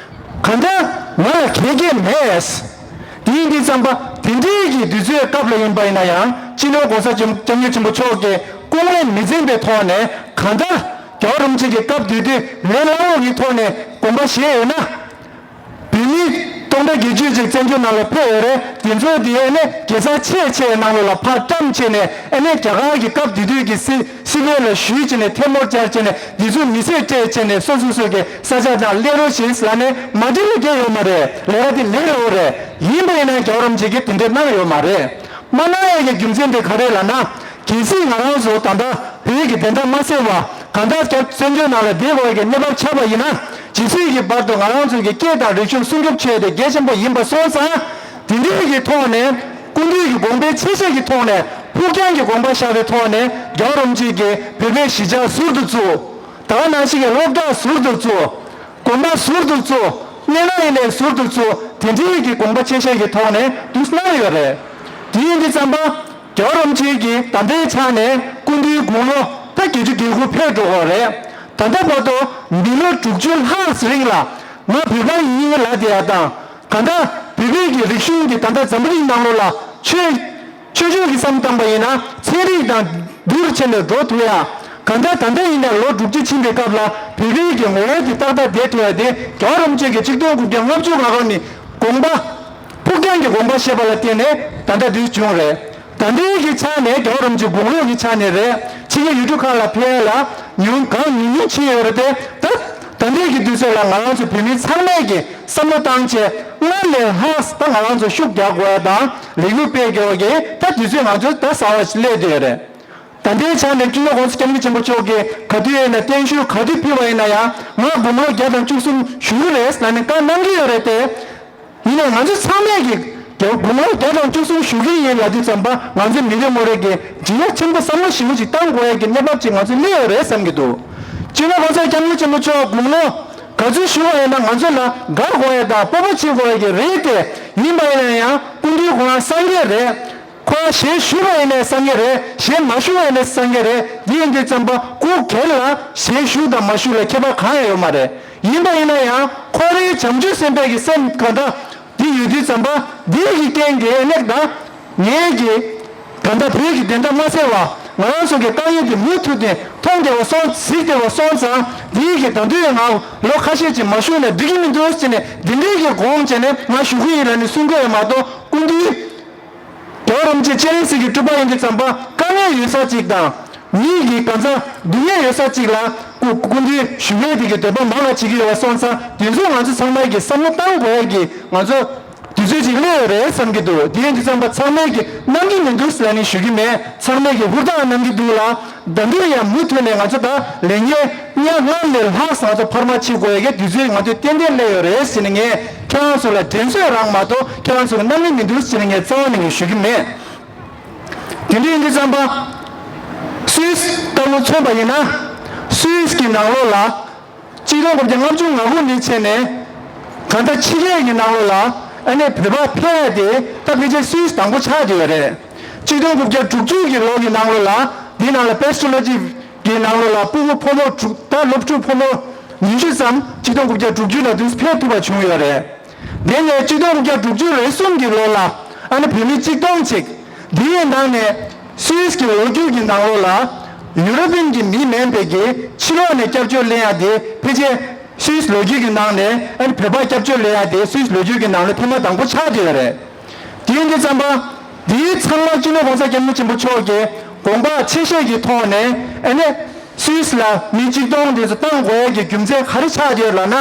གང་ལྟར་ང་ལ་གལ་གལ་མེད། དེ་ཡིན་དུས་ཙམ་པ་དེ་འདྲའི་གི་དུས་ཚོད་སྐབས་ལ་ཡིན་པ་ཡིན་ན་ཡང་། སྤྱི་ནོར་༸གོང་ས་༸སྐྱབས་མགོན་ཆེན་པོ་མཆོག་གི་སྐུ་ངལ་མི་འཛེམ་པའི་ཐོག་ནས། གང་ལྟར་རྒྱལ་བ་རིན་པོ་ཆེ་གི་སྐབས་དེ་དུས་ལས་སླ་བོ་གི་ཐོག་ནས་དགོངས་པ་བཞེས་ཡོད་ན། བོད་མི་སྟོང་ཕྲག་བརྒྱད་ཅུ་ཅིག་བཙན་བྱོལ་ནང་ལ་ཕེབས་ཡོད་རེད། དེ་ཚོ་དེ་ཨ་ནི་གེ་སར་ཆེ་ཆེ་ནང་ལོགས་ལ་ཕར་བཀྲམ་བྱས་ནས། ཨ་ནི་རྒྱ་གར་གྱི་སྐབས་དེ་དུས་ཀྱི་སྲིད་སྲིད་བློན་ལ་ཞུས་བྱས་ནས་ཐལ་མོ་སྦྱར་བྱས་ནས། དེ་ཚོ་མི་ཚེ་སྤྲད་བྱས་ནས་སོ་སོ་སོ་གི་ས་ཆ་དང་སླེབས་རོགས་ཞེས་ལབ་ནས་མ་འགྲིག་ལ་རྒྱག་ཡོད་མ་རེད། ལས་ཀ་དེ་ལས་སླ་བོ་རེད། ཡིན་པ་ཡིན་ན་རྒྱལ་བ་རིན་པོ་ཆེ་གིས་དེ་འདྲས་གནང་ཡོད་མ་རེད། མ་གནང་ཡས་ཀྱི་རྒྱུ་མཚན་དེ་ག་རེ་ལབ་ན། གལ་སྲིད་ང་རང་ཚོ་ད་ལྟ་བོད་ཀྱི་བདེན་མཐའ་མ་གསལ་བ། གང་ལྟར་རྒྱ་བཙན་བྱོལ་ནང་ལ་བསྡད་དགོས་ཀྱི་གནས་བབ་ཆགས་པ་ཡིན་ན། ཇི་སྲིད་ཀྱི་བར་དུ་ང་རང་ཚོ་གི་སྐད་དང་རིག་གཞུང་སྲུང་སྐྱོབ་བྱེད་དེ་གལ་ཆེན་པོ་ཡིན་པ་སོང་ཙང་། དེ་འདྲའི་གི་ཐོག་ནས་སྐུ་མདུན་གྱི་དགོངས་པའི་ཆེ་བཞེས་ཀྱི་ཐོག་ནས། ཕུགས་རྒྱང་གི་དགོངས་པ་བཞག་པའི་ཐོག་ནས་རྒྱལ་བ་རིན་པོ་ཆེ་གིས་བོད་པའི་གཞིས་ཆགས་ཟུར་དུ་བཙུགས། ད་ག་ནང་བཞིན་གྱི་སློབ་གྲྭ་ཟུར་དུ་བཙུགས། དགོན་པ་ཟུར་དུ་བཙུགས། སྨན་ཁང་ཡིན་ནའི་ཟུར་དུ་བཙུགས། དེ་འདྲའི་གི་དགོངས་པ་ཆེ་བཞེས་ཀྱི་ཐོག་ནས་འདུག་གནང་ཡོད་རེད། དེ་ཡིན་དུས་ཙམ་པ། རྒྱལ་བ་རིན་པོ་ཆེ་གིས་ད་ལྟའི་ཆ་ནས་སྐུ་མདུན་དགུང་ལོ་ད་བརྒྱད་ཅུ་གྱ་དགུ་ཕེབས་འགྲོ་གི་རེད། ད་ལྟ་བར་དུ་མི་ལོ་དྲུག་ཅུ་ལྷག་རིང་ལ་ང་བོད་པ་ཡིན་ལབ་བསྡད་ཡ་དང་། གང་ལྟར་བོད་པའི་གི་རིག་གཞུང་གི་ད་ལྟ་འཛམ་བུ་གླིང་ནང་ལོགས་ལ་ཆོས་ཆོས་ཕྱོགས་ཀྱི་བསམ་བཏང་པ་ཡིན་ན་ཚན་རིག་དང་བསྡུར་བྱས་ནས་འགྲོ་ཐུབ་ཡ། གང་ལྟར་ད་ལྟ་ཡིན་ན་ལོ་དྲུག་ཅུ་ཕྱིན་པའི་སྐབས་ལ་བོད་པའི་གི་ངོ་བོ་དེ་ཏག་ཏག་བསྡད་ཐུབ་ཡ་དེ་རྒྱལ་བ་རིན་པོ་ཆེ་གིས་ཆིག་སྟོང་དགུ་བརྒྱ་ལྔ་བཅུ་ང་དགུ་ནས་དགོངས་པ། ཕུགས་རྒྱང་གི་དགོངས་པ་བཞེས་པ་ལ་བརྟེན་ནས་ད་ལྟ་འདི་བྱུང་རེད། ད་ལྟའི་གི་ཆ་ནས་རྒྱལ་བ་རིན་པོ་ཆེ་དགུང་ལོ་གི་ཆ་ནས་རེད། ཕྱི་རྒྱལ་ཡུལ་གྲུ་ཁག་ལ་ཕེབས་ཡ་ལ་ཉུང་གང་ཉུང་ཉུང་ཕྱིན་ཡོད་རེད་དེ། ད་ད་ལྟའི་གི་དུས་ཚོད་ལ་ང་རང་ཚོ་བོད་མི་ཚང་མས་ཀྱི་བསམ་བློ་བཏང་བྱས་སྔར་ལས་ལྷག་ད་ང་རང་ཚོ་ཤུགས་རྒྱག་དགོས་ཡ་དང་ལས་འགུལ་སྤེལ་དགོས་ཡ་གི་ད་དུས་ཚོད་ང་ཚོ་ད་གསར་བ་ཞིག་སླེབས་བསྡད་ཡོད་རེད། ད་ལྟའི་ཆ་ནས་སྤྱི་ནོར་༸གོང་ས་༸སྐྱབས་མགོན་ཆེན་པོ་མཆོག་གིས་ག་དུས་ཡིན་ན་བརྟན་བཞུགས་ག་དུས་ཕུལ་བ་ཡིན་ན་ཡང་ང་དགུང་ལོ་བརྒྱ་དང་བཅུ་གསུམ་བཞུགས་ཀྱི་རེད་ཟེར་ནས་བཀའ་གནང་གི་ཡོད་རེད་དེ། ཡིན་ནའི་ང་ཚོ་ཚང་མས་ཀྱི་དགུང་ལོ་བརྒྱ་དང་བཅུ་གསུམ་བཞུགས་ཀྱི་ཡིན་ལབ་དུས་ཙམ་པ་ང་ཚོ་མི་རེ་ངོ་རེ་གིས་འཇིགས་ཡ་ཆེན་པོ་བསམ་བློ་ཞིབ་མོ་ཞིག་བཏང་དགོས་ཡ་གི་གནས་བབ་ཅིག་ང་ཚོ་སླེབས་ཡོད་རེད་བསམ་གྱི་འདུག་སྤྱི་ནོར་༸གོང་ས་༸སྐྱབས་མགོན་ཆེན་པོ་མཆོག་དགུང་ལོ་ག་ཚོད་བཞུགས་པ་ཡིན་ན་ང་ཚོ་ལ་དགའ་དགོས་ཡ་དང་སྤོབས་པ་བྱེད་དགོས་ཡ་གི་རེད་དེ། ཡིན་པ་ཡིན་ན་ཡང་སྐུ་མདུན་ཁོ་རང་སངས་རྒྱས་རེད། ཁོ་རང་ཞལ་བཞུགས་པ་ཡིན་ནའི་བསམ་གྱི་རེད། ཞལ་མ་བཞུགས་པ་ཡིན་ནའི་བསམ་གྱི་རེད། འདི་ཡིན་དུས་ཙམ་པ་སྐུ་སྒེར་ལ་ཞལ་བཞུགས་དང་མ་བཞུགས་ལ་ཁྱད་པར་གང་ཡང་ཡོད་མ་རེད། ཡིན་པ་ཡིན་ན་ཡང་ཁོ་རའི་བྱམས་ཆོས་སེམས་དཔའ་གི་སེམས་གང་འདྲ་འདི་ཡོད་དུས་ཙམ་པ་འདི་ཡི་རྐྱེན་གྱིས་ཨ་ནི་ད་ངེད་ཀྱི་གང་འདྲ་བོད་ཀྱི་བདེན་མཐའ་མ་གསལ་བ། ང་རང་ཚོ་གི་དཀའ་ངལ་འདི་མུ་མཐུད་དེ་མཐོང་བདེ་བ་སོང་གཟིགས་བདེ་བ་སོང་ཙང་འདི་ཡི་གི་ད་དུང་ཡང་ང་ལོ་ཁ་ཤས་ཅིག་མ་བཞུགས་ན་འགྲིག་གི་མི་འདུག་ཟེར་ནས་འདི་འདྲའི་གི་དགོངས་བྱས་ནས་ང་བཞུགས་གི་ཡིན་ལབ་ནས་གསུང་གི་ཡོད་མ་གཏོགས་སྐུ་མདུན། རྒྱལ་བ་རིན་པོ་ཆེ་སྤྱན་རས་གཟིགས་ཀྱི་སྤྲུལ་པ་ཡིན་དུས་ཙམ་པ་དཀའ་ངལ་ཡོད་ས་གཅིག་དང་། མི་གི་གང་ཟག་སྡུག་བསྔལ་ཡོད་ས་གཅིག་ལ་སྐུ་སྐུ་མདུན་བཞུགས་ཡས་དེ་གི་འདོད་པ་མང་ང་བྱེད་ཀྱི་ཡོད་པ་སོང་ཙང་དེ་ཚོ་ང་ཚོ་ཚང་མ་གི་བསམ་བློ་བཏང་དགོས་ཡས་ཀྱི་ང་ཚོ་དུས་ཚོད་ཅིག་སླེབས་ཡོད་རེད་བསམ་གྱི་འདུག་དེ་ཡིན་དུས་ཙམ་པ་ཚང་མས་ཀྱི་གནང་གི་མི་འདུག་ལབ་ནས་ཞུ་གི་མེད། ཚང་མས་ཀྱི་ཧུར་ཐག་གནང་གི་འདུག་ལ། ད་དུང་ཡང་མུ་མཐུད་ནས་ང་ཚོ་ད་ལས་ངན་ཉག་སྔར་ལས་ལྷག་ཙམ་ང་ཚོ་འཕར་མ་བྱེད་དགོས་ཡ་གི་དུས་ཚོད་ང་ཚོས་ཏན་ཏན་སླེབས་ཡོད་རེད་ཟེར་ནས་ངས་ཁྱེད་རང་ཚོ་ལ་དྲན་གསོ་རང་མ་གཏོགས་ཁྱེད་རང་ཚོ་གི་རྣམ་སྨིན་མི་འདུག་ཟེར་ནས་ངས་རྩ་བ་ནས་ངས་ཞུ་གི་མེད། དེ་འདྲ་ཡིན་དུས་ཙམ་པ། སུད་སི་ལྟ་བུ་མཚོན་པ་ཡིན་ན། སུད་སི་གི་ནང་ལོགས་ལ། གཅིག་སྟོང་དགུ་བརྒྱ་ལྔ་བཅུ་ང་དགུ་ནས་བྱས་ནས། གང་ལྟར་ཕྱི་རྒྱལ་གྱི་ནང་ལོགས་ལ་ཨ་ནི་བོད་པ་ཕེབས་ཡ་དེ་ད་ཕལ་ཆེར་སུད་སི་དང་པོ་ཆགས་བསྡད་ཡོད་རེད། གཅིག་སྟོང་དགུ་བརྒྱ་དྲུག་ཅུ་གི་ལོ་གི་ནང་ལོགས་ལ་འདི་ནང་ལ་པེ་སི་ཊོ་ལོ་ཇི་གི་ནང་ལོགས་ལ་ཕྲུ་གུ་ཕོ་མོ་དྲུག་ད་སློབ་ཕྲུག་ཕོ་མོ་ཉི་ཤུ་ཙམ་གཅིག་སྟོང་དགུ་བརྒྱ་དྲུག་ཅུ་ལ་དུས་ཕེབས་ཐུབ་པ་བྱུང་ཡོད་རེད། དེ་ནས་གཅིག་སྟོང་དགུ་བརྒྱ་དྲུག་ཅུ་རེ་གསུམ་གྱི་ལོ་ལ་ཨ་ནི་བོད་མི་གཅིག་སྟོང་ཅིག་འདི་ཡི་ནང་ནས་སུད་སི་གི་ལོ་རྒྱུས་ཀྱི་ནང་ལོགས་ལ་ཡུ་རོ་པིན་གྱི་མི་མིན་པའི་གི་ཕྱི་ལོགས་ནས་སྐྱབས་བཅོལ་ལེན་ཡ་དེ་ཕལ་ཆེར་སུད་སི་ལོ་རྒྱུས་ཀྱི་ནང་ནས་ཨ་ནི་བོད་པ་སྐྱབས་བཅོལ་ལེན་ཡ་དེ་སུད་སི་ལོ་རྒྱུས་ཀྱི་ནང་ལ་ཐེངས་མ་དང་པོ་ཆགས་བསྡད་ཡོད་རེད། དེ་ཡིན་དུས་ཙམ་པ། དེའི་ཚང་མ་སྤྱི་ནོར་༸གོང་ས་༸སྐྱབས་མགོན་ཆེན་པོ་མཆོག་གིས་དགོངས་པ་ཆེ་བཞེས་ཀྱི་ཐོག་ནས་ཨ་ནི་སུད་སི་ལ་མི་གཅིག་སྟོང་དེ་ཚོ་བཏང་དགོས་ཡ་གི་རྒྱུ་མཚན་ག་རེ་ཆགས་ཡོད་ལབ་ན།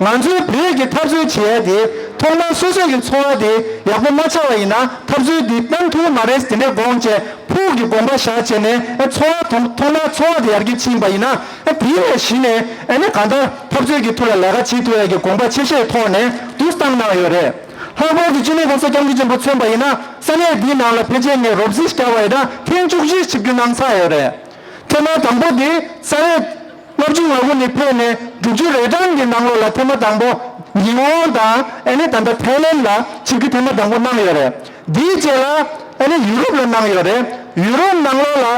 ང་ཚོའི་བོད་ཀྱི་འཐབ་རྩོད་བྱེད་ཡ་དེ་ཐོག་མར་སོ་སོ་གི་འཚོ་བ་དེ་ཡག་པོ་མ་ཆགས་པ་ཡིན་ན་འཐབ་རྩོད་འདི་གཏང་ཐུབ་མ་རེད་དེ་འདྲའི་དགོངས་བྱས་ཕུགས་ཀྱི་དགོངས་པ་བཞག་བྱས་ནས་ཨ་འཚོ་བ་ཐོག་ཐོག་མར་འཚོ་བ་དེ་ཡར་རྒྱས་ཕྱིན་པ་ཡིན་ན་ཨ་དེ་ནས་གཞི་ནས་ཨ་ནི་གང་ལྟར་འཐབ་རྩོད་ཀྱི་ཐོག་ལ་ལས་ཀ་བྱེད་ཐུབ་ཡ་གི་དགོངས་པ་ཆེ་བཞེས་ཐོག་ནས་འདུག་བཏང་གནང་ཡོད་རེད། ལྷག་པར་དུ་སྤྱི་ནོར་༸གོང་ས་༸སྐྱབས་མགོན་ཆེན་པོ་མཚོན་པ་ཡིན་ན་ས་གནས་འདིའི་ནང་ལ་ཕལ་ཆེར་ངས་རོབ་རྩིས་བརྒྱབ་པ་ཡིན་ན་ཐེངས་བཅུ་གཅིག་ཆིབས་བསྒྱུར་གནང་ཚར་ཡོད་རེད། ཐེངས་མ་དང་པོ་དེ་ས་ཡ་ལྔ་བཅུ་ང་དགུ་ནས་ཕེབས་ནས་དྲུག་ཅུ་རེ་གྲངས་ཀྱི་ནང་ལོགས་ལ་ཐེངས་མ་དང་པོ་ཉི་ཧོང་དང་ཨ་ནི་ད་ལྟ་ཐའི་ལེན་ལ་ཆིབས་བསྒྱུར་ཐེངས་མ་དང་པོ་གནང་ཡོད་རེད། དེའི་རྗེས་ལ་ཨ་ནི་ཡུ་རོབ་ལ་གནང་ཡོད་རེད། ཡུ་རོབ་ནང་ལོགས་ལ།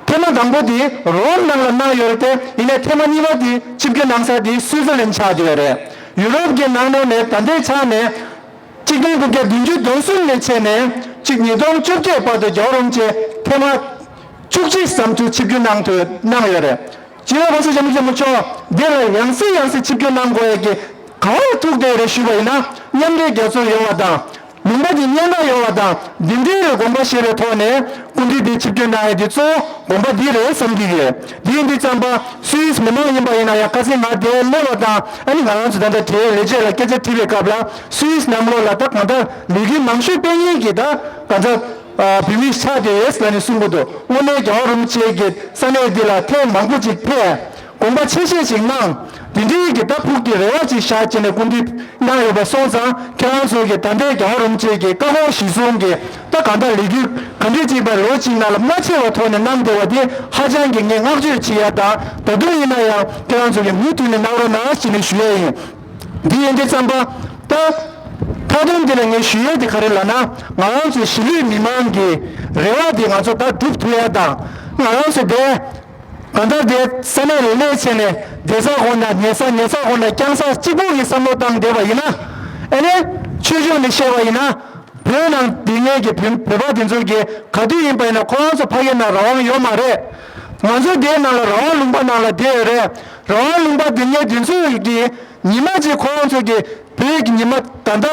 ཐེངས་མ་དང་པོ་དེ་རོམ་ནང་ལ་གནང་ཡོད་རེད་དེ་ཡིན་ནའི་ཐེངས་མ་གཉིས་པ་དེ་ཆིབས་བསྒྱུར་གནང་ས་དེ་སུའི་ཙི་ལན་ཆགས་བསྡད་ཡོད་རེད། ཡུ་རོབ་ཀྱི་ནང་ལོགས་ནས་ད་ལྟའི་ཆ་ནས་གཅིག་སྟོང་དགུ་བརྒྱ་བདུན་ཅུ་དོན་གསུམ་ནས་བྱས་ནས་གཅིག་ཉིས་སྟོང་བཅོ་བརྒྱད་བར་དུ་རྒྱལ་བ་རིན་པོ་ཆེ་ཐེངས་མ་བཅུ་གཅིག་ཙམ་དུ་ཆིབས་བསྒྱུར་གནང་ཐུབ་གནང་ཡོད་རེད། སྤྱི་ནོར་༸གོང་ས་༸སྐྱབས་མགོན་ཆེན་པོ་མཆོག་འདི་ལ་ཡང་སེ་ཡང་སེ་ཆིབས་བསྒྱུར་གནང་དགོས་ཡས་ཀྱི་ག་བར་ཐུག་བསྡད་རེད་ཞུས་པ་ཡིན་ན་མཉམ་འབྲེལ་རྒྱལ་ཚོགས་ཡོང་བ་དང་། ལུང་པ་འདི་སྙན་གྲགས་ཡོང་བ་དང་འདི་འདྲའི་རེ་དགོངས་པ་བཞེས་པའི་ཐོག་ནས་སྐུ་མདུན་འདི་ཆིབས་བསྒྱུར་གནང་ཡས་འདི་གཙོ་བོ་དགོངས་པ་འདི་རེད་བསམ་གྱི་ཡོད། འདི་ཡིན་དུས་ཙམ་པ་སུད་སི་མི་མང་ཡིན་པ་ཡིན་ན་ཡང་ཁ་སང་ང་དེར་སླེབས་པ་དང་ཨ་ནི་ང་རང་ཚོ་ད་ལྟ་དེའི་ལས་བྱེད་ལ་སྐད་ཆ་དྲིས་པའི་སྐབས་ལ་སུད་སི་ནང་ལོགས་ལ་ད་གང་ལྟར་ལས་འགུལ་མང་ཤོས་སྤེལ་མཁན་གྱི་ད་གང་ལྟར་བོད་མི་ཆགས་བསྡད་ཡོད་ཟེར་ནས་གསུང་གི་འདུག་དངོས་གནས་རྒྱལ་བ་རིན་པོ་ཆེ་གིས་ས་གནས་འདི་ལ་ཐེངས་མང་པོ་ཅིག་ཕེབས། དགོངས་པ་ཆེ་བཞེས་ཤིག་གནང་། དེ་འདྲའི་གི་ད་ཕུགས་ཀྱི་རེ་བ་ཅིག་བཞག་བྱས་ནས་སྐུ་མདུན་གནང་ཡོད་པ་སོང་ཙང་ཁྱེད་རང་ཚོ་གི་ད་ལྟའི་རྒྱལ་བ་རིན་པོ་ཆེ་གི་བཀའ་དགོངས་གཞིར་བཟུང་གི་ད་གང་ལྟར་ལས་འགུལ་ག་འདྲས་ཅིག་པ་ལོ་གཅིག་ནང་ལ་མ་ཆད་པའི་ཐོག་ནས་གནང་བསྡད་པ་དེ་ཧ་ཅང་གི་ངས་བསྔགས་བརྗོད་བྱེད་ཡ་དང་ད་དུང་ཡིན་ན་ཡང་ཁྱེད་རང་ཚོ་གི་མུ་མཐུད་ནས་གནང་རོགས་གནང་ཞེས་ནས་ཞུ་ཡ་ཡིན། འདི་ཡིན་དུས་ཙམ་པ་ད་མཐའ་དོན་འདི་ལ་ངས་ཞུ་ཡ་དེ་ག་རེ་ལབ་ན་ང་རང་ཚོ་གཞིས་ལུས་མི་མང་གི་རེ་བ་དེ་ང་ཚོ་ད་སྒྲུབ་ཐུབ་ཡ་དང་ང་རང་ཚོ་དེ། གང་ལྟར་དེ་ས་གནས་རེ་ལས་བྱས་ནས་བསྡད་ས་གོ་ན་ཉལ་ས་ཉལ་ས་གོ་ན་རྐྱང་ས་གཅིག་པོ་གི་བསམ་བློ་བཏང་བསྡད་པ་ཡིན་ན། ཨ་ནི་ཆོས་ཕྱོགས་ནས་བཤད་པ་ཡིན་ན། བོད་ནང་སྡོད་མཁན་གྱི་བོད་བོད་པ་དེ་ཚོ་གི་ག་དུས་ཡིན་པ་ཡིན་ན་ཁོ་རང་ཚོ་ཕ་གིའི་ནང་རང་དབང་ཡོད་མ་རེད། ང་ཚོ་དེའི་ནང་ལ་རང་དབང་ལུང་པ་ནང་ལ་བསྡད་ཡོད་རེད། རང་དབང་ལུང་པ་སྡོད་མཁན་དེ་ཚོ་གི་ཉི་མ་གཅིག་ཁོ་རང་ཚོ་གི་བོད་ཀྱི་ཉི་མ་ད་ལྟ་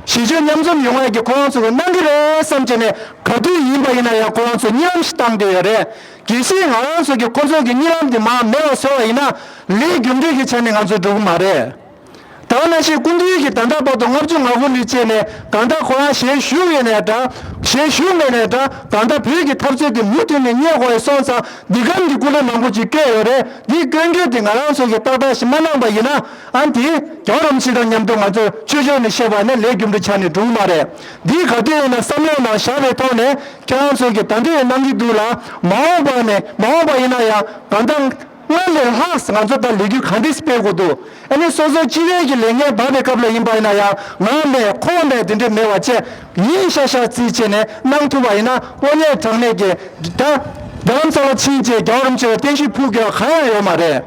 ཞི་བྱེད་མཉམ་འཛོམས་ཡོང་ཡ་གི་ཁོ་རང་ཚོ་གི་གནང་གི་རེད་བསམ་བྱས་ནས་ག་དུས་ཡིན་པ་ཡིན་ན་ཡང་ཁོ་རང་ཚོ་གཉིད་ལམ་ཞིག་བཏང་བསྡད་ཡོད་རེད། གལ་སྲིད་ང་རང་ཚོ་གི་ཁོ་ཚོ་གི་གཉིད་ལམ་དེ་མར་མེད་པ་བཟོས་པ་ཡིན་ན་ལས་རྒྱུ་འབྲས་ཀྱི་ཆ་ནས་ང་ཚོ་འགྲོ་གི་མ་རེད། ད་ག་ནང་བཞིན་སྐུ་མདུན་གྱིས་ད་ལྟ་བར་དུ་ལྔ་བཅུ་ང་དགུ་ནས་བྱས་ནས་གང་ལྟར་ཁོ་རང་ཞལ་བཞུགས་ཡོད་ནའི་འདྲ། ཞལ་བཞུགས་མེད་ནའི་འདྲ། གང་ལྟར་བོད་ཀྱི་འཐབ་རྩོད་དེ་མུ་མཐུད་ནས་གཉེར་དགོས་ཡ་སོང་ཙང་འདི་གམ་གྱི་སྐུ་ལས་མང་པོ་ཅིག་བསྐྱོན་ཡོད་རེད། འདི་བསྐྱོན་རྒྱུ་དེ་ང་རང་ཚོ་གིས་ཏག་ཏག་ཞིག་མ་གནང་པ་ཡིན་ན་ཨ་འདི་རྒྱལ་བ་རིན་པོ་ཆེ་དང་མཉམ་དུ་ང་ཚོ་ཆོས་ཕྱོགས་ནས་བཤད་པ་ནི་ལས་རྒྱུ་འབྲས་ཆ་ནས་འགྲོ་གི་མ་རེད། འདི་ག་དུས་ཡིན་ན་བསམ་བློའི་ནང་བཞག་པའི་ཐོག་ནས་ཁྱེད་རང་ཚོ་གིས་ད་དུང་གནང་གི་འདུག་ལ་མ་འོངས་པ་ནས་མ་འོངས་པ་ཡིན་ན་ཡང་གང་ལྟར། སྔར་ལས་ལྷག་ང་ཚོ་ད་ལས་འགུལ་ག་འདྲས་སྤེལ་དགོས་འདུག་ཨ་ནི་སོ་སོ་སྤྱི་པའི་གི་ལས་འགན་འབག་པའི་སྐབས་ལ་ཡིན་པ་ཡིན་ན་ཡང་ང་མེད་ཁོ་མེད་དེ་འདྲས་མེད་པ་བྱས་ཡིན་ཤག་ཤག་རྩིས་བྱས་ནས་གནང་ཐུབ་པ་ཡིན་ན་དངོས་གནས་དྲང་གནས་ཀྱི་ད་རྡ་རམ་ས་ལ་ཕྱིན་བྱས་རྒྱལ་བ་རིན་པོ་ཆེ་ལ་བརྟན་བཞུགས་ཕུལ་དགོས་པ་གང་ཡང་ཡོད་མ་རེད།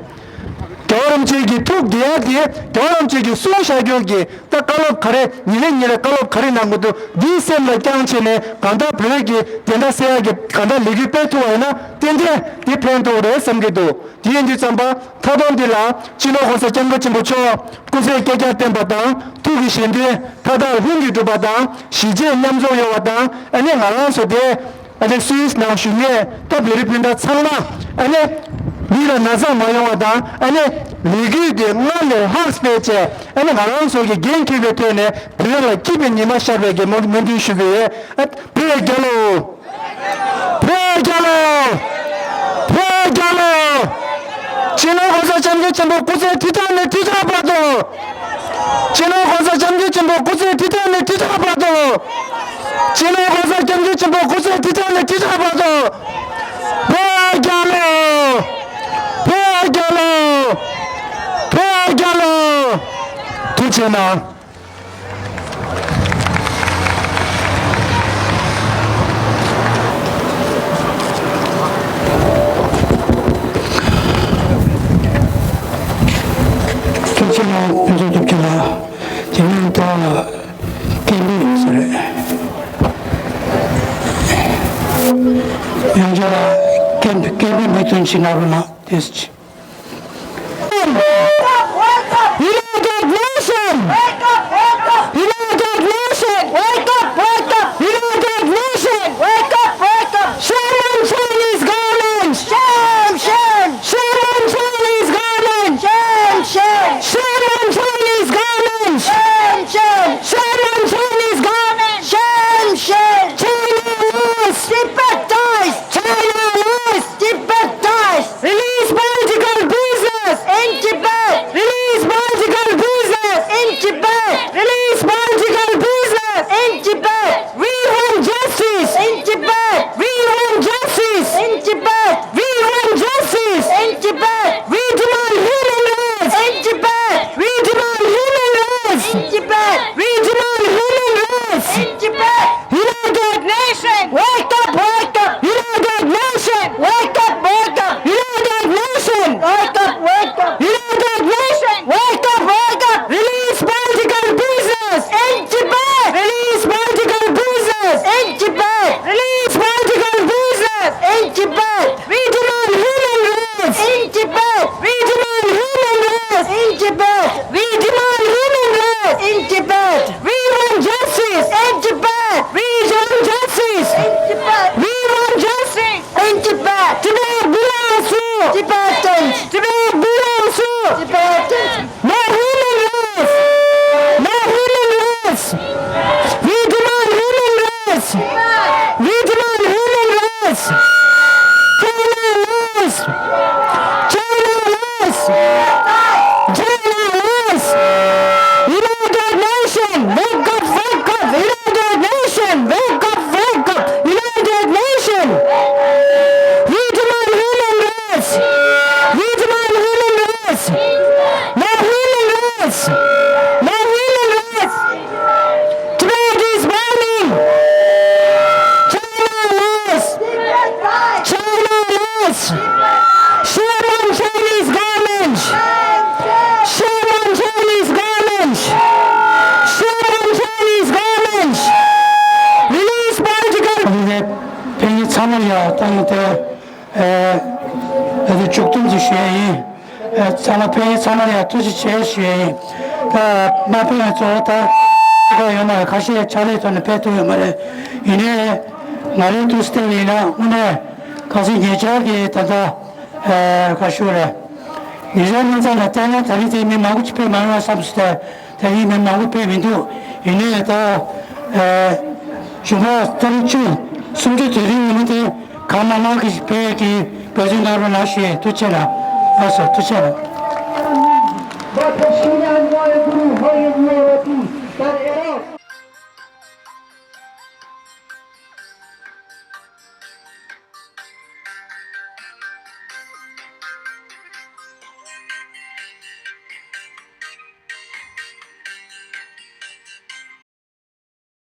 རྒྱལ་བ་རིན་པོ་ཆེ་གི་ཐུགས་དགྱེས་ཡ་དེ་རྒྱལ་བ་རིན་པོ་ཆེ་གི་གསུང་བཞག་རྒྱུ་གི་ད་བཀའ་སློབ་ག་རེ་ཉིན་རེ་ཉིན་རེ་བཀའ་སློབ་ག་རེ་གནང་དགོས་འདུག་འདིའི་སེམས་ལ་བསྐྱངས་བྱས་ནས་གང་ལྟར་བོད་ཀྱི་བདེན་མཐའ་གསལ་ཡ་གི་གང་ལྟར་ལས་འགུལ་སྤེལ་ཐུབ་པ་ཡིན་ན་ཏན་ཏན་དེ་ཕན་ཐོགས་རེད་བསམ་གྱི་འདུག་དེ་ཡིན་དུས་ཙམ་པ་མཐའ་སྡོམ་འདི་ལ་སྤྱི་ནོར་༸གོང་ས་༸སྐྱབས་མགོན་ཆེན་པོ་མཆོག་སྐུ་ཚེ་བསྐལ་བརྒྱར་བརྟན་པ་དང་ཐུགས་ཀྱི་བཞེད་དོན་མཐའ་དག་ལྷུན་གྱིས་གྲུབ་པ་དང་གཞིས་བྱེས་མཉམ་འཛོམས་ཡོང་བ་དང་ཨ་ནི་ང་རང་ཚོ་དེ་ཨ་ནི་སུད་སི་ནང་བཞུགས་མཁན་ད་བོད་རིགས་སྤུན་ཟླ་ཚང་མ་ཨ་ནི་མི་ལ་ན་ཚ་མ་ཡོང་བ་དང་ཨ་ནི་ལས་འགུལ་དེ་སྔར་ལས་ལྷག་སྤེལ་བྱས་ཨ་ནི་ང་རང་ཚོ་གི་འགན་འཁྱེར་བའི་ཐད་ནས་བོད་ལ་སྐྱིད་པའི་ཉི་མ་ཤར་བའི་གི་སྨོན་སྨོན་འདུན་ཞུ་གི་ཡོད། ཨ་བོད་རྒྱལ་ལོ། བོད་རྒྱལ་ལོ། བོད་རྒྱལ་ལོ། སྤྱི་ནོར་༸གོང་ས་༸སྐྱབས་མགོན་ཆེན་པོ་སྐུ་ཚེ་ཁྲི་ཕྲག་ནས་ཁྲི་ཕྲག་བར་དུ། སྤྱི་ནོར་༸གོང་ས་༸སྐྱབས་མགོན་ཆེན་པོ་སྐུ་ཚེ་ཁྲི་ཕྲག་ནས་ཁྲི་ཕྲག་བར་དུ། སྤྱི་ནོར་༸གོང་ས་༸སྐྱབས་མགོན་ཆེན་པོ་སྐུ་ཚེ་ཁྲི་ཕྲག་ནས་ཁྲི་ཕྲག་བར་དུ། བོད་རྒྱལ་ལོ། བོད་རྒྱལ་ལོ། བོད་རྒྱལ་ལོ། ཐུགས་རྗེ་གནང་། ཐུགས་རྗེ་གནང་། ཕུན་ཚོགས་རྒྱབ་ཀྱི་ལ་དེ་ནས་ད་སྐད་འབོད་ཡོད་ས་རེད། ཡང་བསྐྱར་སྐད་སྐད་འབོད་མི་ཐོན་ཞིག་གནང་རོགས་གནང་། དེ་United Nation! Wake up, wake up! United Nation! Wake up, wake up! United Nation! Wake up, wake up! Shame on Chinese government! Shame, shame! Shame on Chinese government! Shame, shame! Shame on Chinese government! Shame, shame! Shame on Chinese government! Shame, shame! China lies! Tibet dies! China lies! Tibet dies! Release political prisoners in Tibet! Release political prisoners in Tibet! Release political prisoners in Tibet! We want justice in Tibet! We want justice in Tibet! We want justice in Tibet! We demand human rights in Tibet! We demand human rights in Tibet! We demand human rights in Tibet! United Nation! Wake up, wake up! United Nation! Wake up, wake up! United Nation! Wake up, wake up! United Nation! Wake up, wake up! Release political prisoners in Tibet! Release political prisoners in Tibet! Release political prisoners in Tibet! We demand human rights in Tibet! We demand human rights in Tibet! We demand human rights in Tibet! We want justice in Tibet! We want justice in Tibet! We want justice in Tibet! Tibet belongs to Tibetans! Tibet belongs to Tibetans! No human rights! No human rights! We demand human rights! We demand human rights! China lies! China lies! China lies! United Nation, wake up, wake up! United Nation, wake up, wake up! United Nation! We demand human rights! We demand human rights! No human rights! No human rights! Tibet is burning! China lies! China lies! Shame on Chinese government! Shame on Chinese government! Shame on Chinese government! Release political ཕན་ཡོན་ཚང་མ་ཡ་ཏང་ཏེ་ཨ་ཏེ་མཇུག་སྡོམ་ཅིག་ཞུ་ཡ་ཡིན། ཨ་ཚང་མ་ཕན་ཡོན་ཚང་མ་ལ་ཡང་ཐུགས་རྗེ་ཆེ་ཞུ་ཡ་ཡིན། ད་མ་ཕན་ཡོན་གཙོ་བོ་ད་ད་ཡོད་མ་རེད། ཁ་ཤས་ཕྱག་ལས་ཐོག་ནས་ཕེབས་ཐུབ་ཡོད་མ་རེད། ཡིན་ནའི་ང་རའི་འདུག་སེ་བལྟས་པ་ཡིན་ན་དངོས་གནས་ཁ་སང་ཉེ་ཆར་གྱི་ད་ལྟ་ཨ་ག་ཞུ་རེད། ཉེ་ཆར་ཉིན་མཚན་ལ་བལྟས་ན་ད་རིང་དེ་མི་མང་པོ་ཅིག་ཕེབས་མ་ཡོང་བ་བསམ་སོང་སྟེ། དེ་རིང་མི་མང་པོ་ཕེབས་མི་འདུག་ཡིན་ནའི་ད་ཨ་གཞུག་མ་ཏ་རིག་བཅུ་གསུམ་བཅུ་དེ་རིང་ཉིན་མོ་དེ་གང་མང་མང་གིས་ཕེབས་ཀྱི་འབད་བརྩོན་གནང་རོགས་གནང་ཞུ་ཡས། ཐུགས་རྗེ་གནང་། ལགས་སོ། ཐུགས་རྗེ་གནང་།